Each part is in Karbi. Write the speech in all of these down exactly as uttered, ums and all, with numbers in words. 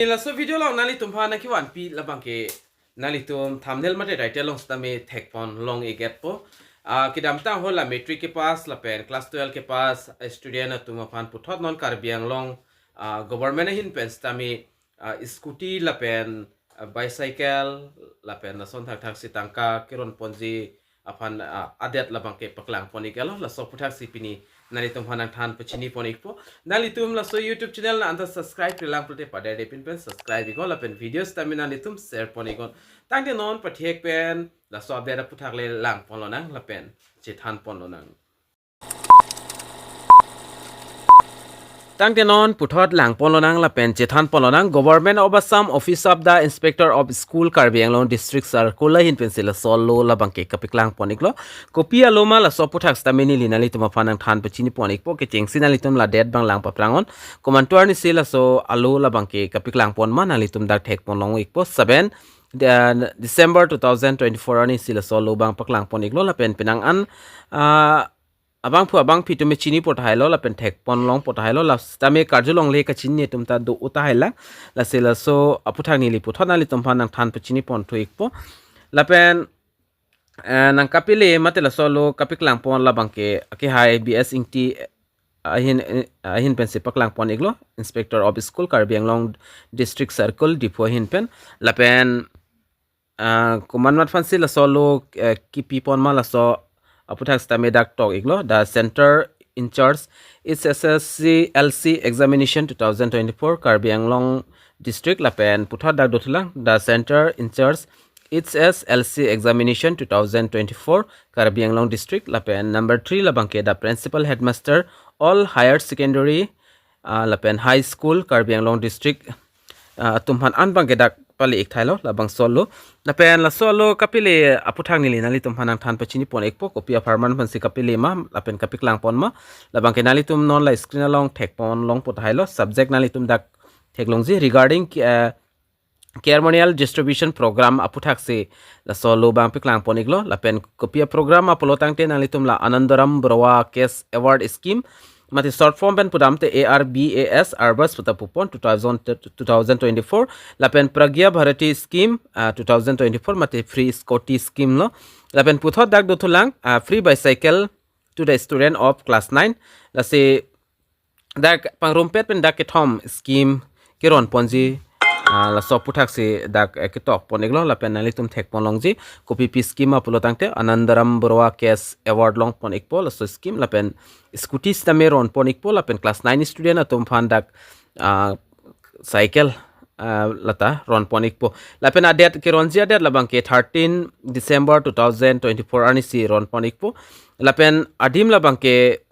Laso video along nanglitum aphan nangkevanpi labang ke nanglitum thumbnail mate title along sitame thekpon long-ikpo. Ah, kedamtang ahut la matric kepass lapen class twelve kepass student atum aphan puthot non Karbi Anglong, ah, government ahin pen sitame, ah, scooty lapen, ah, bicycle lapen lason thakthak si tangka keronponji aphan, ah, adet labang ke paklangpon-iklo. Laso aphuthak si pini nanglitum aphan nangthan pachiniponikpo. Nanglitum laso YouTube channel nang anta subscribe-relang pulote paderde pin pen subscribe-iknon lapen video sitame nanglitum share-pon-iknon. Tangte non pathek pen laso update aphuthak le langponlonang lapen chethanponlonang. Tangte non puthot langponlonang lapen chethanponlonang. Government of Assam, Office of the Inspector of School, Karbi Anglong District Circle ahin pensi laso law labang ke kapaklangpon-iklo. Kopi a-law ma laso aphuthak sitame neli nanglitum aphan nangthan pachiniponikpo. Kechengsi nanglitum la date abang lang paphrang-iknon. Komantu arnisi laso a-law labang ke kapaklangpon ma nanglitum dak thekpon long-ikpo. Seven, uh, December two thousand twenty-four arnisi laso law abang paklangpon-iklo lapen penang an, ah, abangphu abangphi atum chinipo tahai lo lapen thekpon longpo tahai lo, la sitame karjulongle kachini atum ta do-o tahai lang. Lasi laso aphuthak neli puthot nanglitum aphan nangthan pachiniponthu-ikpo. Lapen, eh, nangkapile mate laso law kapaklangpon labang ke akehai B S Ingti ahin, ahin pensi paklangpon-iklo, Inspector of School, Karbi Anglong District Circle, Diphu ahin pen. Lapen, ah, komat mat aphansi laso law, eh, kipipon ma laso aphuthak sitame dak tok-iklo. The Center in charge H S S C L C examination two thousand twenty-four, Karbi Anglong District, lapen puthot dak dothulang, the Center in charge H S L C examination two thousand twenty-four, Karbi Anglong District, lapen number three labang ke the Principal Headmaster, all higher secondary, ah, lapen high school, Karbi Anglong District, ah, atum aphan an abang ke dak pale-ik thailo labangso law. Lapen laso law kapile aphuthak neli nanglitum aphan nangthan pachiniponikpo, kopi apharman aphansi kapile ma lapen kapaklangpon ma. Labang ke nanglitum non la screen along thekpon longpo tahai lo. Subject nanglitum dak theklongji, regarding, eh, ceremonial distribution program aphuthak si laso law abang paklangpon-iklo. Lapen kopi a-program ma pulo tangte nanglitum la Anandaram Baruah Cash Award Scheme, mate short form pen pudamte A R B A S, ARBAS puta pupon, two thousand, two thousand twenty-four, lapen Pragya Bharati Scheme, ah, two thousand twenty-four, mate free scooty scheme lo. Lapen puthot dak dothulang, ah, free bicycle to the student of class nine. Lasi dak pangrumpet pen dak kethom scheme keronponji, ah, laso aphuthak si dak, eh, ketokpon-iklo lapen nanglitum thekpon longji. Kopi pi scheme ma pulo tangte Anandaram Baruah Cash Award longpon-ikpo laso scheme, lapen scooty sitame ronpon-ikpo, lapen class nine student atum aphan dak, ah, cycle, ah, lata ronpon-ikpo. Lapen adet keronji adet labang ke thirteen December two thousand twenty-four arnisi ronpon-ikpo. Lapen adim labang ke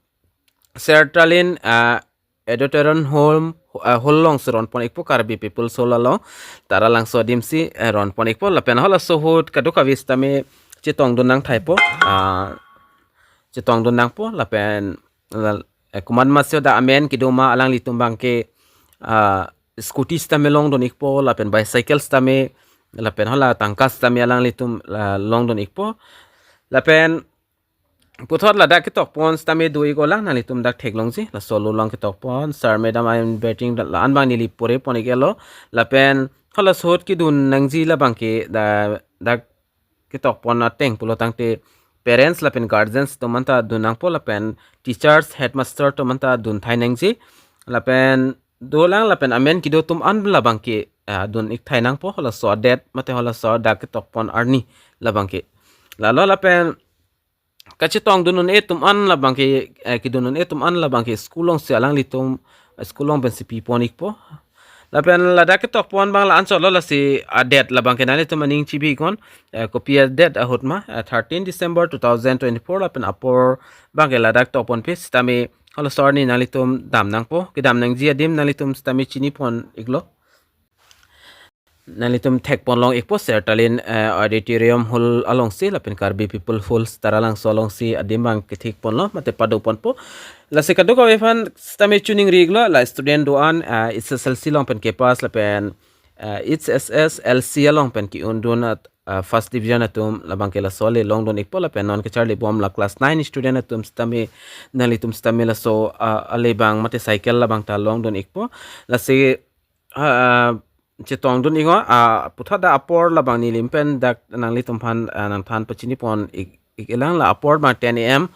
Sertalin, ah, Auditorium Hall, ah, hall alongsi ronpon-ikpo, Karbi People's Hall along, Taralangso adim si, eh, ronpon-ikpo. Lapen halaso ahut kadokave sitame chetongdun nangthaipo, ah, chetongdun nangpo, lapen la, eh, komat ma si dak amen kedo ma alanglitum abang ke, ah, scooty sitame longdun-ikpo, lapen bicycle sitame, lapen hala tangka sitame alanglitum, ah, longdun-ikpo. Lapen puthot ladak ketokpon sitame do-ik-olang, nanglitum dak theklongji, laso law along ketokpon, sir, madam, I am waiting, la-an abang neli porepon-iklo. Lapen halaso ahut kedun nangji labang ke da, dak ketokpon ateng pulo tangte parents lapen guardians atum anta dun nangpo, lapen teachers, headmaster atum anta dun thai nangji. Lapen dolang, lapen amen kedo atum an labang ke, ah, dun-ik thai nangpo, halaso adet mate halaso dak ketokpon arni labang ke. Lalo lapen kachetongdun un-e atum an labang ke, eh, kedun un-e atum an labang ke school alongsi alanglitum, eh, school along pensi pipon-ikpo. Lapen ladak ketokpon abang la-anchot lo, lasi adet labang ke nanglitum aning chibi-iknon, eh, kopi adet ahut ma, eh, thirteen December two thousand twenty-four, lapen apor abang ke ladak tokponpe sitame halaso arni nanglitum dam nangpo, kedam nangji adim nanglitum sitame chinipon-iklo. Nanglitum thekpon long-ikpo, Sertalin, eh, Auditorium Hall alongsi, lapen Karbi People Hall Taralangso alongsi adim abang kethekponlo, mate padoponpo. Lasi kadokave aphan sitame choningri-iklo, la student do-an, eh, H S S L C along pen kepass lapen, eh, H S S L C along pen ke-undun at, eh, first division atum labang ke laso ale longdun-ikpo, lapen non kacharlibom la class nine student atum sitame, nanglitum sitame laso, ah, ale abang mate cycle labang ta longdun-ikpo. Lasi, ah, chetongdun iknon, ah, puthot dak apor labang neli pen dak nanglitum aphan, ah, nangthan pachini pon ik, ik-elang. La apor abang ten A M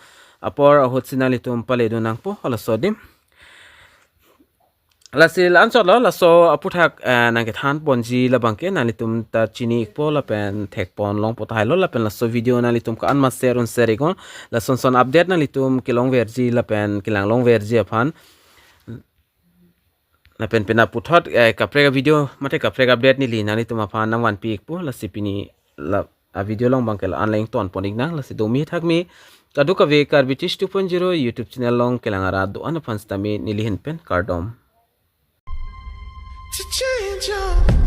apor ahut si nanglitum paledun nangpo, halaso adim. Lasi la-anchotlo, laso aputhak, eh, nangkethan ponji labang ke nanglitum ta chini ikpo lapen thek pon longpo tahai lo, lapen laso video nanglitum ko-an ma share un share iknon, lason son update nanglitum kelongverji lapen kelang longverji aphan. Lapen pina puthot, eh, kaprek video mate kaprek update neli nanglitum aphan nangvanpi ikpo, lasi pini la a video along abang ke la-an lang ton pon iknang. Lasi domi thakmi kadokave Karbi Tish two point zero YouTube channel along kelang arat do-an aphan sitame neli ahin pen kardom. To change your